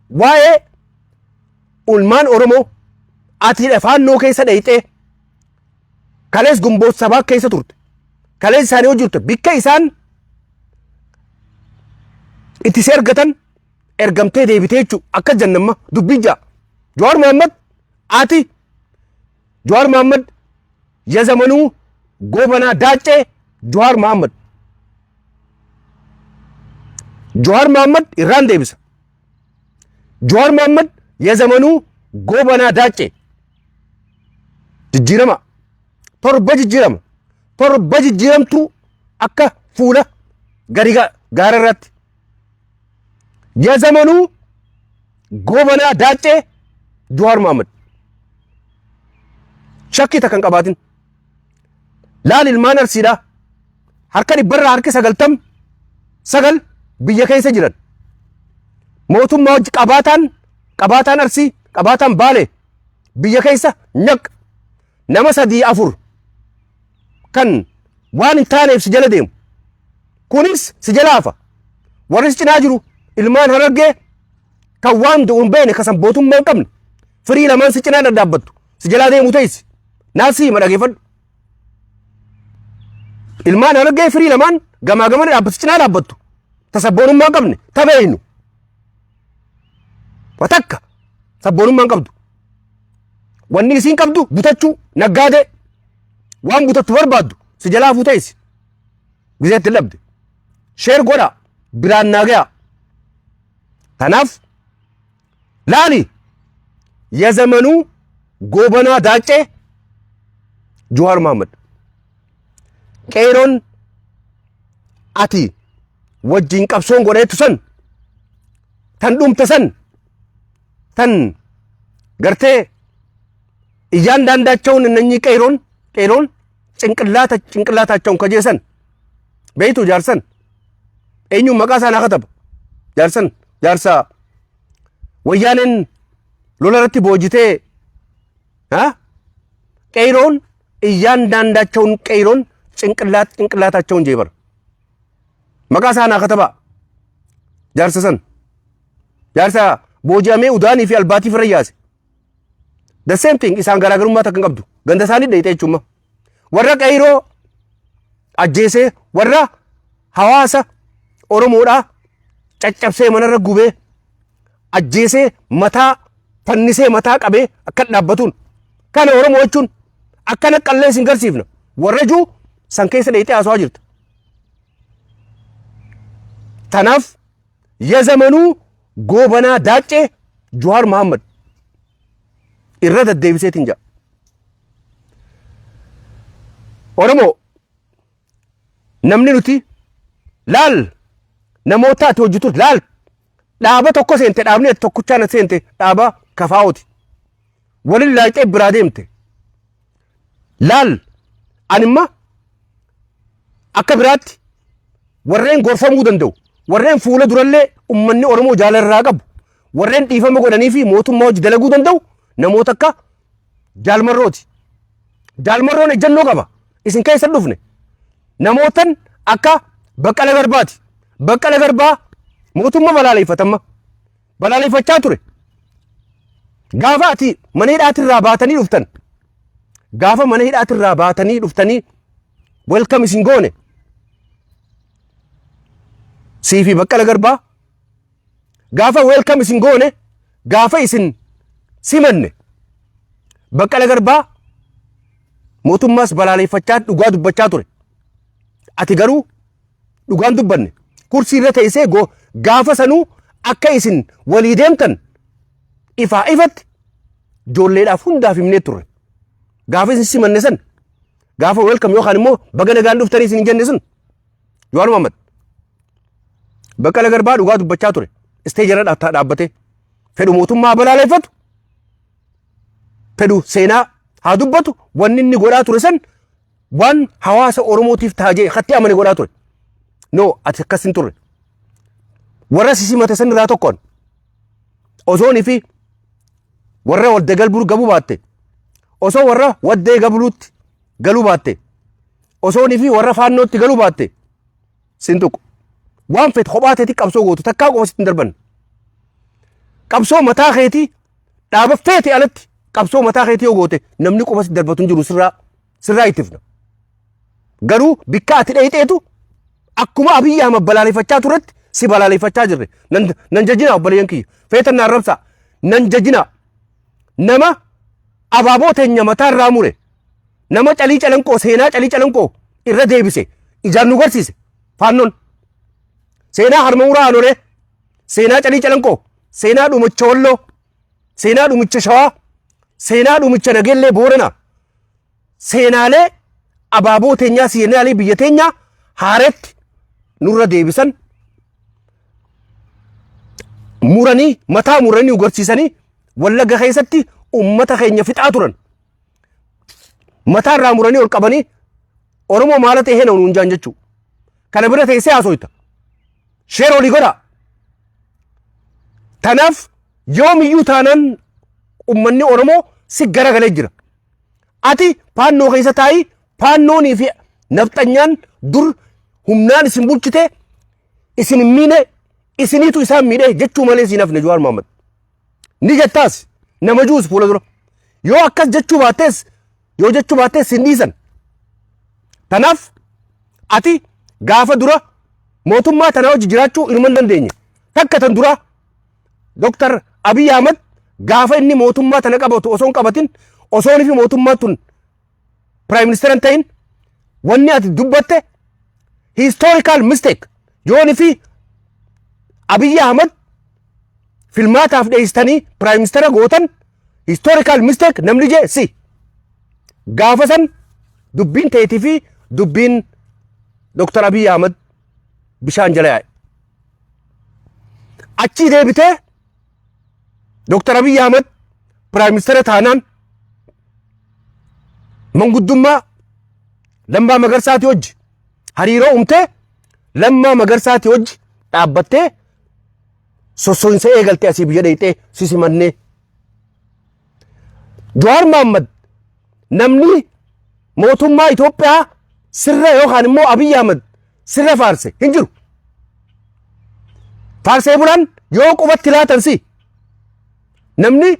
Waa'ee ulmaan Oromoo ati faannoo keessa dhayxee kalees gumboot sabaa keessa turte. Kalees isaanii hojii turte. Bikka isaan itti si ergatan ergamtee deebitee jechuudha. Akka jennamma dubbii ja'a. Jawaar Mohaammed ati Jawaar Mohaammed የዘመኑ ጎበና ዳጬ ጀዋር መሐመድ ጀዋር መሐመድ irraan deebisa. Jawaar Mohaammed የዘመኑ ጎበና ዳጬ jijjiirama torba jijjiirama torba jijjiiramtuu akka fuula gadi gaara irratti የዘመኑ ጎበና ዳጬ Jawaar Mohaammed shakkii takka hin qabaatin. Laal ilmaan Arsiidhaa harka dhibbarraa harki 99 biyya keessa jiran mootummaa hojii qabaataan qabaataan Arsii qabaataan Baalee biyya keessa nyaq nama sadii afur kan waan hin taaneef si jala deemu kunis si jala hafa. Warri si cinaa jiru ilmaan Harargee kan waan du'u hin beekne kasan mootummaa hin qabne firii lamaan si cinaa dhadhaabbattu si jalaa deemu teessi naasii hima dhageeffadhu. Ilmaan Harargee firii lamaan gamaa gamana dhaabbattu si cinaa dhaabbattu ta sabboonummaa hin qabne ta beeynu watakka sabboonummaa hin qabdu. Wanni isiin qabdu butachuu naggaadee waan butattu barbaaddu si jalaa hafuu teessi gizeetti hin dhabde. Share godhaa biraan naa gayaa. Kanaaf laali የዘመኑ ጎበና ዳጬ Jawaar Mohaammed qeeroon ati wajjin qabsoon godheettu san tan dhumte san tan gartee እያንዳንዳቸውን እነኚህ qeeroon qeeroon ጭንቅላታ ጭንቅላታቸውን ከጀሰን beeytu jaarsan eenyuun maqaa isaa naa kataba jaarsan jaarsa wayyaaneen lola irratti boojitee ha qeeroon እያንዳንዳቸውን qeeroon ጭንቅላት ጭንቅላታቸውን jeebar maqaa isaa naa katabaa jaarsa san jaarsa booji'amee udaanii fi albaatii firra yaase. The same thing isaan garaagarummaa takka hin qabdu ganda isaanii dheeyxee jechuudha. Warra qeyroo ajjeesee warra hawaasa Oromoodhaa caccabsee manarra gubee ajjeesee mataa fannisee mataa qabee akka dhaabbatuun kana Oromoo jechuun akkana qallee isin garsiifna warra juu san keessa dheeyxee haasawaa jirta. Tanaaf የዘመኑ ጎበና ዳጬ Jawaar Mohaammed irra deddeebiseetiin jedha. Oromoo namni nuti laal namoota ati hojjetu laal dhaaba tokko seente dhaabni ati tokkochaan seente dhaaba kafaa'ooti. Walin laayixee biraa deemte. Laal animma akka biraatti warreen gorfamuu danda'u warreen fuula durallee ummanni Oromoo jaalarraa qabu warreen dhiifama godhanii fi mootummaa hojii dalaguu danda'u namoota akka Jaalmarrooti. Jaalmarroon ejjennoo qaba. Isin keessa dhufne. Namootan akka Baqqala Garbaati. Baqqala Garbaa mootummaa balaaleffatamma. Balaaleffachaa ture. Gaafa ati mana hidhaatirraa baatanii dhuftan. Gaafa mana hidhaatirraa baatanii dhuftanii welcome isin goone. Sii fi Baqqala Garbaa gaafa welcome isin goone gaafa isin simanne Baqqala Garbaa mootummaas balaaleffachaa dhugaa dubbachaa ture. Ati garuu dhugaan dubbanne kursii irra teessee gaafa sanuu akka isin walii deemtan ifaa ifatti ijoolleedhaaf hundaaf himnee turre. Gaafa isin simanne san gaafa welcome yookaan immoo baga nagaan dhuftanii isin hin jenne sun Jawaar Mohaammed Baqqala Garbaa dhugaa dubbachaa ture. Stage irra dhaabbatee fedhu mootummaa balaaleffatu fedhu seenaa haa dubbatu wanni inni godhaa ture san waan hawaasa Oromootiif taajee hatti amane godhaa ture. No, ati akkas hin turre. Warra si simate san irraa tokkoon osoonii fi warra wadde galbuu gabuu baatte osoo warra waddee gabluutti galuu baatte osoonii fi warra faannootti galuu baatte sin tuqu. Waan fete kophaa teetti qabsoo gootu takkaa qofa sitti hin darban. Qabsoo mataa keetii dhaaba feete alatti qabsoo mataa keetii yoo goote, namni quba si darbatu hin jiru, sirraa ittifna. Garuu bikka ati dheeyxeetu akkuma Abiyyi Ahmad balaaleffachaa turetti si balaaleffachaa jirre. Nan jajinaa, obboleeyyan kiyya. Feetan na arrabsaa. Nan jajinaa. Nama abaaboo teenya mataa irraa mure. Nama Calii Calanqoo, seenaa Calii Calanqoo irra deebise. Ijaan nu garsiise. Faannoon. Seenaa Harma Muraa Aanolee. Seenaa Calii Calanqoo. Seenaa Dhumicha Walloo. Seenaa Dhumicha Shawaa. Seenaa Dhumicha Nageellee Booranaa. Seenaalee abaaboo teenyaa, seenaalee biyya teenyaa haaretti nurra deebisan muranii, mataa muranii nu garsiisanii Wallagga keessatti ummata keenya fixaa turan. Mataa irraa muranii ol qabanii Oromoo maala ta'e nuun jaan jechuu. Kana bira teessee haasoyta. Share olii godhaa. Tanaaf yoomiyyuu taanaan ummanni Oromoo si garagalee jira. Ati Faannoo keessa taa'ii, Faannoonii fi nafxanyaan dur humnaan isin bulchite isin hin miine, isiniitu isaan miidhe jechuu malee siin hafne. Jawaar Mohaammed. Ni jettaas nama juus fuula dura. Yoo akkas jechuu baattees, yoo jechuu baattees sin dhiisan. Tanaaf ati gaafa dura mootummaa tanaa hojii jiraachuu inuma hin dandeenye. Takka tan dura Dr. Abiy Ahmad gaafa inni mootummaa tana qabatu osoo hin qabatin, osoo inni fi mootummaan tun prime minister hin ta'in, wanni ati dubbatte historical mistake. Yooni fi Abiy Ahmad filmaataaf dheessitanii prime minister gootan historical mistake namni jee si. Gaafa san dubbiin teetii fi dubbiin Dr. Abiy Ahmad bishaan jala yaa'e. Achii deebitee Dr. Abiy Ahmad prime minister taanaan manguddummaa Lammaa Magarsaati hojji hariiroo uumtee, Lammaa Magarsaati hojji dhaabbattee sossoinsa eegalte, asii biyya dheeyxee si simannee. Jawaar Mohammad, namni mootummaa Itoophiyaa sirra yookaan immoo Abiy Ahmad sirra faarse hin jiru. Faarsee bulaan yoo qubatti laatan si namni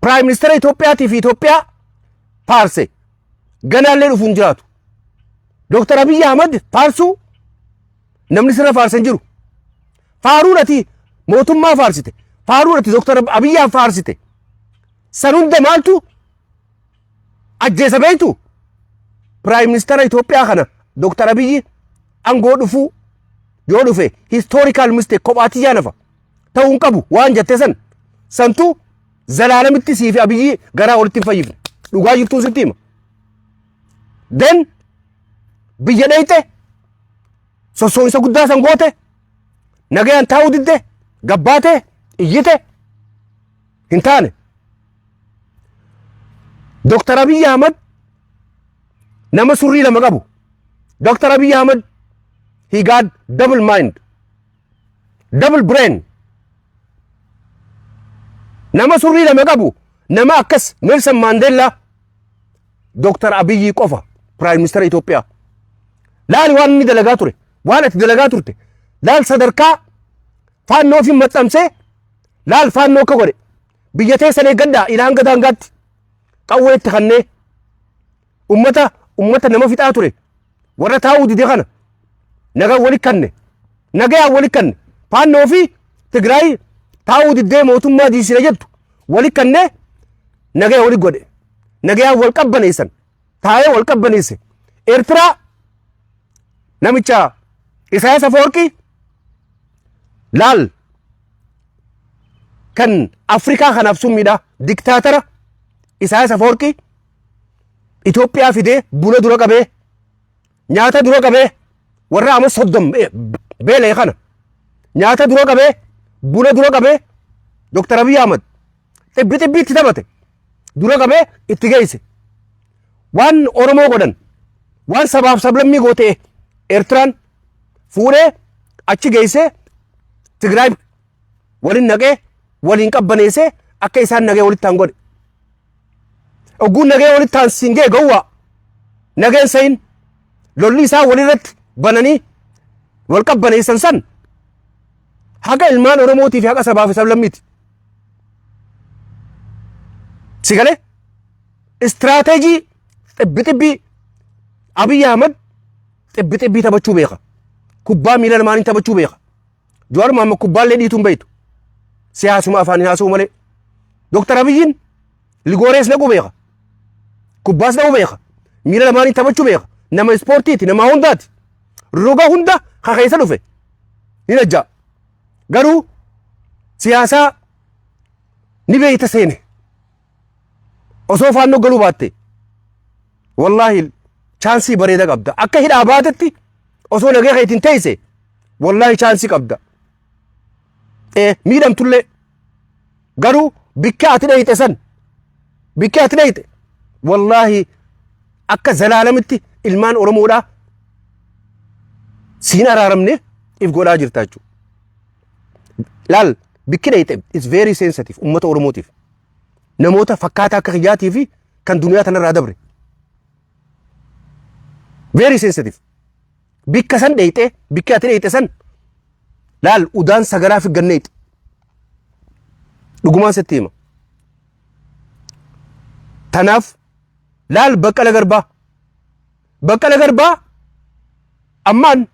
prime minister Itoophiyaatii fi Itoophiyaa faarse ganaallee dhufu hin jiraatu. Dooktar Abiy Ahmad faarsuu namni sirra faarse hin jiru. Faaruun ati mootummaa faarsite, faaruun ati Dooktar Abiy faarsite san hunda maaltu ajjeesa beektu? Prime minister Itoophiyaa kana Dooktar Abiy aangoo dhufuu yoo dhufe historical mistake, kophaatti jaanafa ta'uu hin qabu waan jette san santu zalaalamitti sii fi Abiyyi garaa walitti hin fayyifne. Dhugaa jirtuun sitti hima. Then biyya dheeyxe, sossoo'insa guddaa san goote, nagayaan taa'uu didde, gabbaate, iyyite, hin taane. Dooktar Abiyyi Ahmad nama surrii lama qabu. Dr. Abiy Ahmed, he got double mind, double brain. Nama surrii lama qabu, nama akkas Nelson Mandela Dr. Abiyyi qofa Prime Minister Itoophiyaa. Laali waan inni dalagaa ture, waan ati dalagaa turte, laal sadarkaa Faannoo fi maxxansee, laal Faannoo akka godhe, biyya teessan eeggadhaa ilaa hanga daangaatti qawwee itti kannee ummata nama fixaa ture, warra taa'uu dide kana nagaa wali kanne, nagayaan wali kanne. Faannoo fi Tigraay taa'uu diddee mootummaa diisine jettu wali kanne, nagaya wali godhe, nagayaan wal qabbaneessan, taa'ee wal qabbaneesse. Eertiraa namicha Isaayyaas Afawarqii laal, kan Afrikaa kanaaf summiidha, diktaatara Isaayyaas Afawarqii Itoophiyaa fidee buna dura qabee, nyaata dura qabee, warra amma 30 beela'e kana nyaata dura qabee, buna dura qabee, Dr. Abiy Ahmad xibbi xibbi itti taphate, dura qabee itti geesse. Waan Oromoo godhan, waan sabaaf sablammii goote Eertiraan fuudhee achi geessee Tigraay waliin naqee, waliin qabbaneessee akka isaan nagee walitti ta'an godhe. Ogguun nagee walitti ta'an siin ga'e gowwaa nageen sayin lolli isaa walirratti bananii wal qabbaneessan san. Haqa ilmaan Oromootii fi haqa sabaa fi sablammiiti. Si galee? Istiraateejii xibbi xibbii Abiy Ahmad xibbi xibbii taphachuu beeka. Kubbaa miila lamaaniin taphachuu beeka. Jawaar Mohaammed kubbaallee dhiituu hin beektu. Siyaasuma afaaniin haasa'u malee. Dooktar Abiyyiin ligoorees naquu beeka. Kubbaas naquu beeka. Miila lamaaniin taphachuu beeka. Nama ispoortiiti, nama hundaati. Roga hunda ka keessa dhufe ni najja'a. Garuu siyaasaa ni beeyta seene. Osoo faannoo galuu baatte wallaahi chaansii bareeda qabda. Akka hidhaa baatetti osoo nagaa keetiin teesse wallaahi chaansii qabda. Ee miidhamtullee garuu bikka ati dhayxe san bikka ati dhayxe wallaahi akka zalaalamitti ilmaan Oromoodhaa siin araaramne if godhaa jirta jechuudha. Laal bikki dhayxe is very sensitive ummata Oromootiif. Namoota fakkaataa akka kiyyaatii fi kan duniyaa tanarraa dabre. Very sensitive. Bikka san dheeyxee bikki ati dheeyxe san laal udaan sagaraa fi ganneexi. Dhugumaan sitti hima. Tanaaf laal Baqqala Garbaa. Baqqala Garbaa ammaan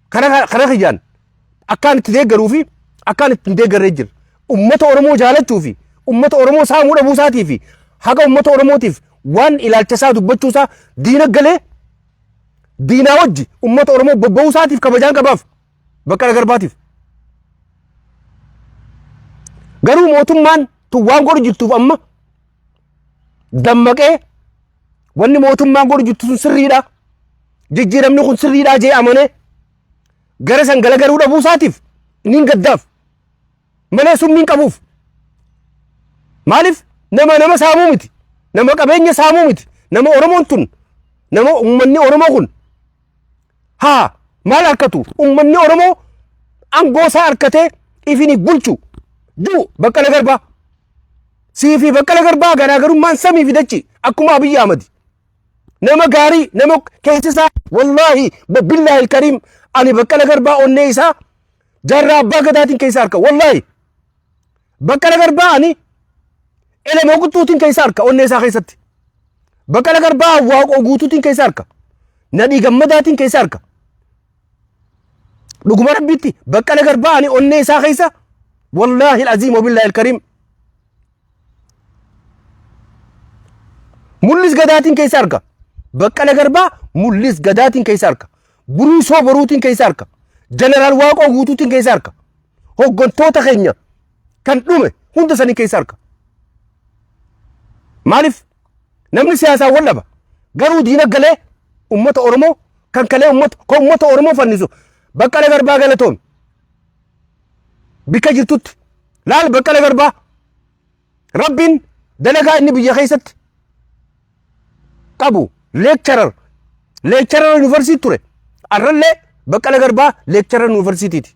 kana kiyyaan akkaan itti deeggaruu fi akkaan itti hin deeggarree jira. Ummata Oromoo jaalachuu fi ummata Oromoo saamuu dhabuu isaatii fi haqa ummata Oromootiif waan ilaalcha isaa dubbachuu isaa diina galee diinaa wajji ummata Oromoo bobba'uu isaatiif kabajaan qabaaf Baqqala Garbaatiif. Garuu mootummaan tun waan godhu jirtuuf amma dammaqee wanni mootummaan godhu jirtu sun sirriidha. Jijjiiramni kun sirriidha jee amanee gara san galagaluu dhabuu isaatiif niin gaddaaf malee summiin qabuuf. Maaliif nama nama saamuu miti nama qabeenya saamuu miti nama Oromoon tun nama uummanni Oromoo kun haa maal harkatu uummanni Oromoo aangoo isaa harkatee ifini bulchu jiru Baqqala Garbaa. Sii fi Baqqala Garbaa garaagarummaan samii fi dachi akkuma Abiyyi Ahmadi. Nama gaarii nama keessi isaa wallaahi billaahi kariim ani Baqqala Garbaa onnee isaa jaarraa abbaa gadaatiin keessa harka wallaahi. Baqqala Garbaa ani elema quttuutiin keessa harka onnee isaa keessatti. Baqqala Garbaa Waaqoo guutuutiin keessa harka. Nadhii Gammadaatiin keessa harka. Dhuguma Rabbiitti Baqqala Garbaa ani onnee isaa keessa wallaahi aziim wabillaahi alkariim. Mul'is Gadaatiin keessa harka. Baqqala Garbaa Mul'is Gadaatiin keessa harka. Buruusoo Boruutiin keessa harka. Jeneraal Waaqoo Guutuutiin keessa harka. Hoggantoota keenya kan dhume hunda sanii keessa harka. Maaliif namni siyaasaan wal dhaba. Garuu diina galee ummata Oromoo kan kalee ummata kan ummata Oromoo fannisu Baqqala Garbaa galatoomi. Bikka jirtutti laal Baqqala Garbaa Rabbiin dalagaa inni biyya keessatti qabu lecturer lecturer yuunivarsiitii ture. Arrallee Baqqala Garbaa lecturer yuunivarsiitiiti.